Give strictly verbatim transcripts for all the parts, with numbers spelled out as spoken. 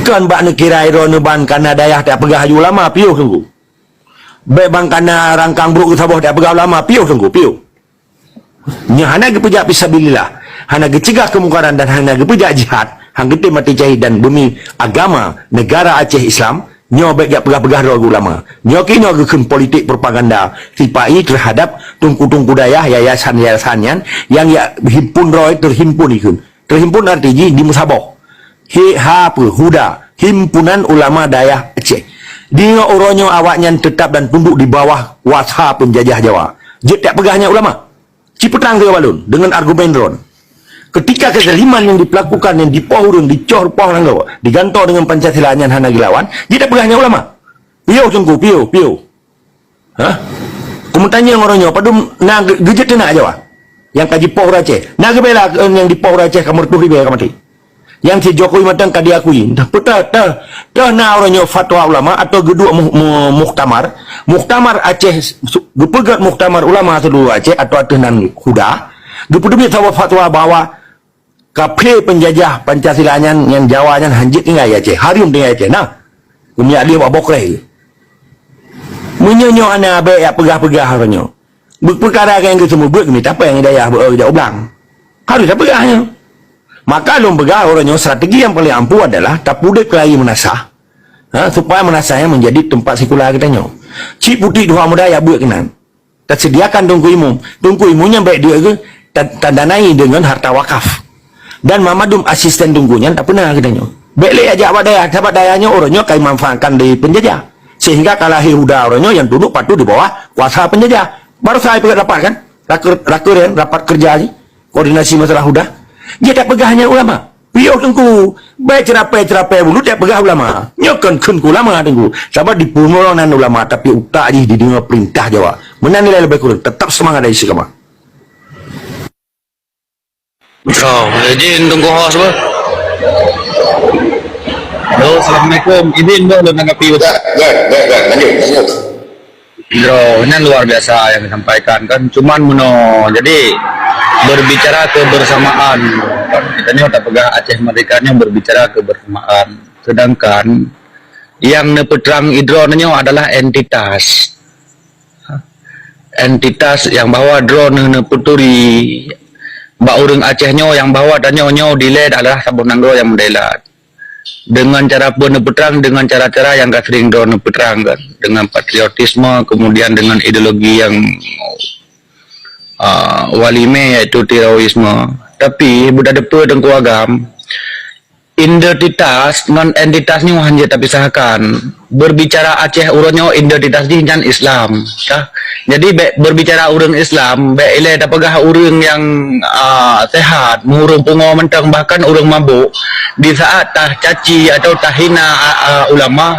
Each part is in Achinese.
Kan bak neukira droeneuh ban kana dayah tapeugah aju ulama, piôh Teungku. Bèk ban kana rangkang brôk geusaboh tapeugah ulama, piôh Teungku, piôh. Nyan hana geupeujak fisabilillah, hana geucegah keumungkaran dan hana geupeujak jihad, han geutem maté syahid dan beumi agama negara Aceh Islam, nyoe bèk jak peugah-peugah droe ulama. Nyoe keunoe geukheun politik propaganda sipa-i terhadap teungku-teungku dayah, yayasan-yayasan nyan nyang jak himpun droe teuhimpun ikheun. Teuhimpun arti jih dimeusaboh. Hi ha peu, huda, Himpunan Ulama Dayah Aceh. Di uroe nyoe awaknyan teutap dan tunduk di bawah kuasa peunjajah Jawa. Jeuet tapeugah nyan ulama. Ci peutrang keu balon deungon argumen droen. Ketika kezaliman nyang dipelakukan, nyang dipoh ureueng, dicoh poh nanggroe, digantoe deungon Pancasila nyan hana geulawan, jeuet tapeugah nyan ulama. Piôh Teungku, piôh, piôh. Hah? Kumeutanyoe ngon uroe nyoe, padum na ge-, geujeuet teunak Jawa? Nyang ka jipoh ureueng Aceh. Na geubela, eh, nyang dipoh ureueng Aceh ka meureutôh ribèe ka maté. Nyang si Jokowi mantong ka diakui. Entah peue teuh, teuh, teuh na uroe nyoe fatwa ulama atau geuduek mu-, mu-, muktamar. Muktamar Aceh, su-, geupeugöt muktamar ulama seuluruh Aceh atau ateueh nan huda. Geupeuteubit saboh fatwa bahwa kafé peunjajah Pancasila nyan, nyang Jawa nyan hanjeuet tinggai Aceh, hareuem tinggai Aceh. Nah, kumiak lé bak bokreh. Meunyoe nyoe hana bèk jak peugah-peugah uroe nyoe. Beu-, peukara nyang geuseumeubeuet geumita péng dayah beu-, jak u blang. Harôh tapeugah nyoe. Maka lôn peugah uroe nyoe strategi nyang paleng ampuh adalah tapeuudép keulayi meunasah. Ha, supaya meunasah nyan menjadi teumpat sikula geutanyoe. Cit putéh dua muda jak beuet keunan. Taseudiakan teungku imum. Teungku imum nyan bèk deuek geuh ta-, tadanai deungon harta wakaf. Dan mamandum asisten teungku nyan tapeuna geutanyoe. Bèk lé jak bak dayah, sabab dayah nyoe uroe nyoe ka imanfaatkan lé peunjajah. Sehingga ka lahé huda uroe nyoe nyang tunduk patuh di bawah kuasa peunjajah. Baru saya peugah rapat kan? Raker-, raker kan? Rapat kerja ni. Koordinasi masalah huda. Jeuet tapeugah nyan ulama. Piôh teungku, bèk ceurapèe-ceurapèe bulut tapeugah ulama. Nyoe kon kheun keu ulama teungku. Sabab di peumorongan ulama, tapi utak jih dideungoe peurintah Jawa. Meunan nilai leubèh kureueng, teutap seumangat dan istiqamah. Oh, izin teungku hos beuh. Halo, assalamualaikum. Izin beuh lôn tanggapi beuh. Dah, dah, dah, dah. Lanjut, lanjut. Bro, nyan luar biasa nyang disampaikan kan. Cuman meunoe, jadi berbicara kebersamaan. Kita nyoe tapeugah Aceh Merdeka nyoe berbicara kebersamaan. Sedangkan nyang neupeutrang droeneuh nyoe adalah entitas. Entitas nyang bahwa droeneuh neupeuturi bak ureueng Aceh nyoe nyang bahwa tanyoe nyoe dilèe adalah saboh nanggroe nyang meudèe lat. Dengan cara pun neupeutrang, dengan cara-cara nyang ka sering droeneuh peutrang kan, dengan patriotisme, kemudian dengan ideologi yang, ah, walimé, yaitu terorisme. Tapi, buta depe Teungku Agam, identitas ngon entitas nyoe hanjeuet tapisahkan. Berbicara Aceh uroe nyoe identitas jih nyan Islam, kah? Jadi, bèk berbicara ureueng Islam, bèk ilèe tapeugah ureueng nyang, ah, sehat, meuureueng pungo mantong, bahkan ureueng mabök, di saat tacaci atau tahina, ah, ah, ulama,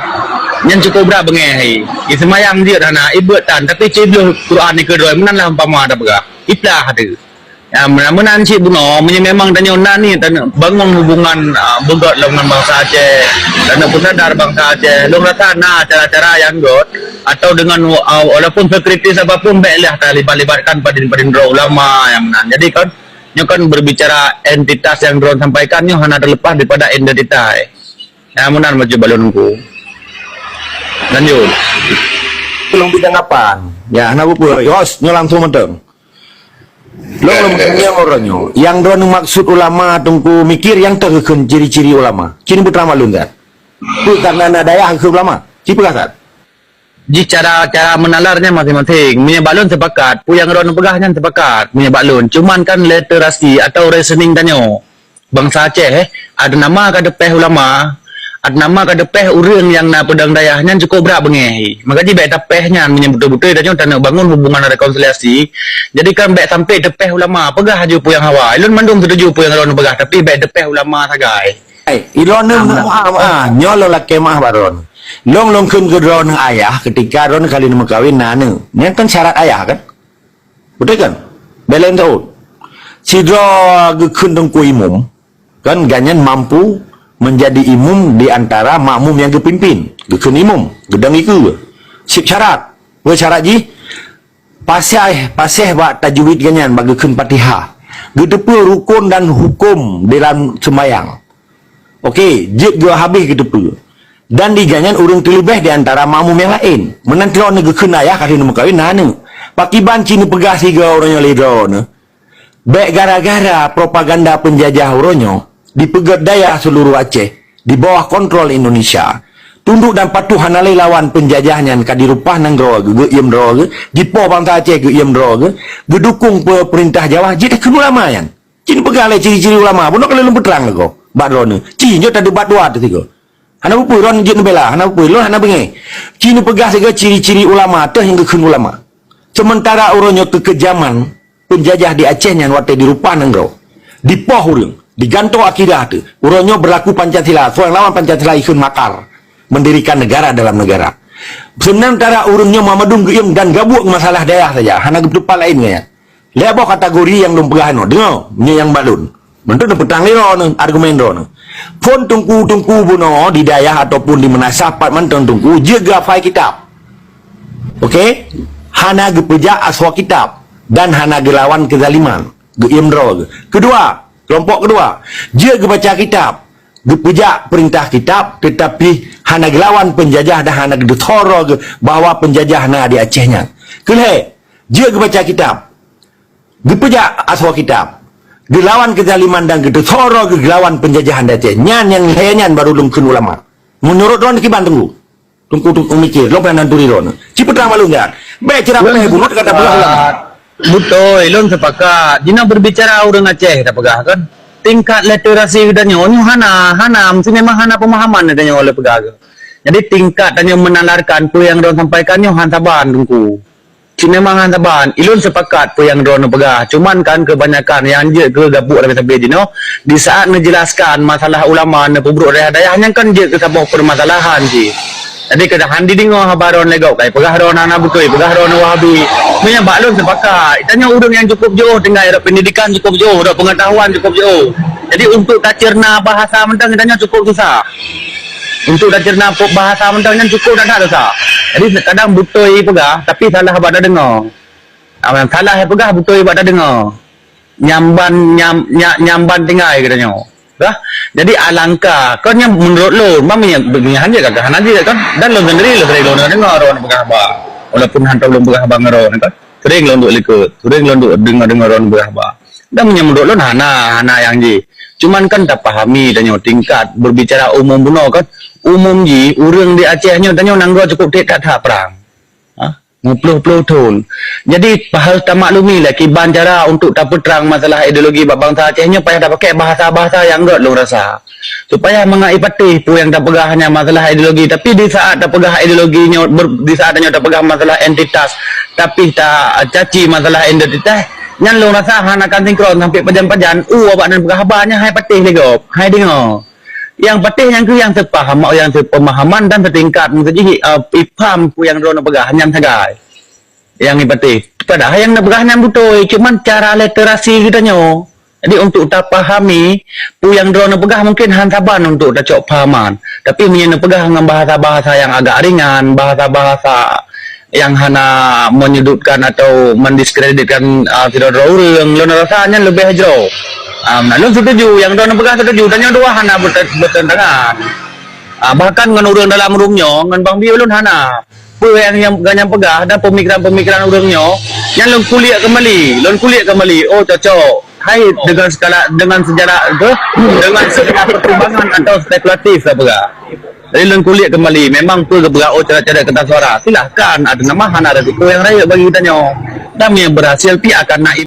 nyan cukup brat beungèh hai. Iseumayang jeuet hana, ibeuet tan, tapi cit bloh Quran ikeudroe, meunan lah umpama tapeugah. Iplah teuh. Ya, meunan, meunan cit bunoe, meunyoe memang tanyoe na niet taneuk bangun hubungan, ah, beugöt lom ngon bansa Aceh, taneuk peusadar bansa Aceh, lôn rasa na cara-cara nyang göt, atau dengan, ah, walaupun sekritis apapun, bèk lah talibat-libatkan padin-padin droe ulama nyang meunan. Jadi kan, nyoe kan berbicara entitas nyang droen sampaikan nyoe hana terlepas daripada identitas. Ya, meunan maju balon ku. Lanjut. Tolong bidang apa? Ya, hana peue-peue. Yos, nyoe langsung mantong. Lôn lôn tanyong uroe nyoe. Nyang droeneuh maksud ulama Teungku Mikir nyang teuh geukheun ciri-ciri ulama. Ciri beuteurang bak lôn that. Peue kareuna na dayah geukheun ulama? Ci peugah that. Jih cara, cara meunalar nyan maséng-maséng. Meunyoe bak lôn sepakat, peue nyang droeneuh peugah nyan sepakat. Meunyoe bak lôn, cuman kan literasi atau reasoning tanyoe. Bansa Aceh, eh, ada nama ka teupéh ulama, ada nama ka teupéh ureueng nyang na peudong dayah nyan cukup brat beungèh. Maka jih bèk tapéh nyan meunyoe beutôi-beutôi tanyoe taneuk bangun hubungan rekonsiliasi. Jadi kan bèk sampai teupéh ulama, peugah aju peue nyang hawa. Ulôn mandum setuju peue nyang droeneuh peugah, tapi bèk teupéh ulama sagai. Hai, droeneuh, ah, ah, ah, nyoe lôn lakèe meu'ah bak droeneuh. Lôn, lôn kheun keu droeneuh ayah ketika droeneuh kali neumeukawen na aneuk. Nyan kan syarat ayah kan? Beutôi kan? Bèk laén saut. Sidroe geukheun teungku imum, kan, gobnyan mampu menjadi imum di antara makmum nyang geupimpin. Geukheun imum, geudong ikeue. Seb syarat. Peue syarat jih? Paséh, paséh bak tajwid gobnyan, bak geukheun Fatihah. Geuteupeue rukon dan huköm di lam seumbayang. Oke, jeuet geuhabéh geuteupeue. Dan di gobnyan ureuëng teuleubeh di antara makmum nyang laén. Meunan droeneuh geukheun ayah ka lheueh neumeukawen na aneuëk. Pakiban ci neupeugah sigoe uroe nyoe lé droeneuh, bék gara-gara propaganda peunjajah uroe nyoe, dipeugét dayah seuluruh Aceh di bawah kontrol Indonesia. Tunduk dan patuh hana lé lawan peunjajah nyan ka dirupah nanggroe geuh, geuiem droe geuh, jipoh bansa Aceh geuiem droe geuh, geudukong pe-, peurintah Jawa, jeuet takheun ulama nyan. Ci neupeugah lé ciri-ciri ulama, bunoe ka lheueh lôn peutrang lé goe bak droeneuh. Ci nyoe tadebat dua teuh sigoe. Hana peue-peue, droeneuh jeuet neubela, hana peue-peue, lôn hana beungéh. Ci neupeugah sigoe ciri-ciri ulama, teuh nyang geukheun ulama. Seumeuntara uroe nyoe keukejaman peunjajah di Aceh nyan watée dirupah nanggroe, dipoh ureuëng, digantoe akidah teuh. Uroe nyoe beurlaku Pancasila, soe nyang lawan Pancasila jikheun makar, mendirikan negara dalam negara. Seumeuntara ureuëng nyoe mandum geuiem dan gabuek masalah dayah saja, hana geuteupat laén ngon nyan. Lhée boh kategori nyang lôn peugah nyoe, deungoe, nyoe nyang bak lôn. Meuntun neupeutrang lé droeneuh, argumen droeneuh. Phon teungku-teungku bunoe di dayah ataupun di meunasah pat mantong teungku, jeuet geuhafai kitab. Oke? Hana geupeujak asoe kitab dan hana geulawan keuzaliman, geuiem droe geuh. Keudua, keulompok keudua, jeuet geubaca kitab, geupeujak peurintah kitab, teutapi hana geulawan peunjajah dan hana geuteuthoro geuh bahwa peunjajah na di Aceh nyan. Keulhée, jeuet geubaca kitab, geupeujak asoe kitab, geulawan keuzaliman dan geuteuthoro geuh geulawan peunjajahan di Aceh. Nyan nyang lhée nyan baru lôn kheun ulama. Meunurot droeneuh kiban teungku. Teungku, teungku mikir, lôn peunan turi droeneuh. Ci peutrang bak lôn nyan. Bék ceurah peureulée bunoe teuka tapeugah ulama. Beutôi, lôn sepakat. Jinoe berbicara ureuëng Aceh tapeugah kan. Tingkat literasi geutanyoe nyoe hana, hana, mesti memang hana pemahaman geutanyoe lé peugah geuh. Jadi tingkat tanyoe menalarkan peue nyang droeneuh sampaikan nyoe han saban teungku. Cit memang han saban, ilôn sepakat peue nyang droeneuh peugah. Cuman kan keubanyakan nyang jeuet keu gabuek sabe-sabe jinoe, di saat neujelaskan masalah ulama neupeubrok dayah-dayah nyan kan jeuet keu saboh peumasalahan cit. Jadi kadang han dideungoe haba droeneuh lé gob, kai peugah droeneuh hana beutôi, peugah droeneuh Wahabi. Meunyoe bak lôn sepakat, tanyoe ureuëng nyang cukup jiôh tinggai, rot pendidikan cukup jiôh, rot pengetahuan cukup jiôh. Jadi untuk taceurna bahasa mantong tanyoe cukup susah. Untuk taceurna bahasa mantong nyan cukup that-that susah. Jadi kadang beutôi peugah, tapi salah bak tadeungoe. Ah, salah peugah beutôi bak tadeungoe. Nyamban, nyam, nya-, nyamban tinggai geutanyoe. Dah. Jadi alangkah, kon nyan meunurot lôn, ban meunyoe, meunyoe han jeuet ka hana jeuet kan. Dan lôn sendiri lôn sering lôn deungoe droeneuh peugah haba. Walaupun hantom lôn peugah haba ngon droeneuh kan. Sering lôn duek likot, sering lôn duek deungoe-deungoe droeneuh peugah haba. Dan meunyoe meunurot lôn hana, hana nyang jih. Cuman kan tapahami tanyoe tingkat berbicara umum bunoe kan. Umum jih ureuëng di Aceh nyoe tanyoe nanggroe cukup treb that-that prang. Ha? Meuploh-ploh thon. Jadi, harôh tamaklumi lé kiban cara untuk tapeutrang masalah ideologi bak bansa Aceh nyoe payah tapakée bahasa-bahasa nyang gét lôn rasa. Supaya mangat ipatéh peue nyang tapeugah nyan masalah ideologi. Tapi di saat tapeugah ideologi nyoe, ber-, di saat nyoe tapeugah masalah entitas, tapi tacaci masalah identitas, nyan lôn rasa hana akan sinkron sampai pajan-pajan. U awaknyan peugah haba nyan hai patéh lé gob, hai deungoe. Nyang patéh nyang keu nyang seupaham, nyang seupeumahaman dan seutingkat meuseujih, eh, ipaham peue nyang droeneuh peugah nyan sagai. Nyang ipatéh. Padahai nyang neupeugah nyan beutôi, cuman cara literasi geutanyoe. Jadi untuk tapahami peue nyang droeneuh peugah mungkin han saban untuk tacok pahaman. Tapi meunyoe neupeugah ngon bahasa-bahasa nyang agak ringan, bahasa-bahasa nyang hana menyudutkan atau mendiskreditkan, ah, sidroe-droe ureuëng, lôn rasa nyan leubeh jroh. Ah, nah, lôn setuju, nyang droeneuh peugah setuju, tanyoe dua hana berte-, bertentangan. Ah, bahkan ngon ureuëng dalam room nyoe, ngon Bang Bieu lôn hana. Peue nyang, nyang, nyang peugah dan pemikiran-pemikiran ureuëng nyoe, nyan lôn kulik kembali, lôn kulik kembali. Oh, cocok. Hai, dengan segala, dengan sejarah tu, dengan segala pertimbangan atau spekulatif lah peugah. Jadi lôn kulik kembali, memang peue geupeugah, oh, cara-cara kertas suara. Silahkan, ada nama hana risiko nyang rayeuk bagi geutanyoe. Dan nyang berhasil pih akan naik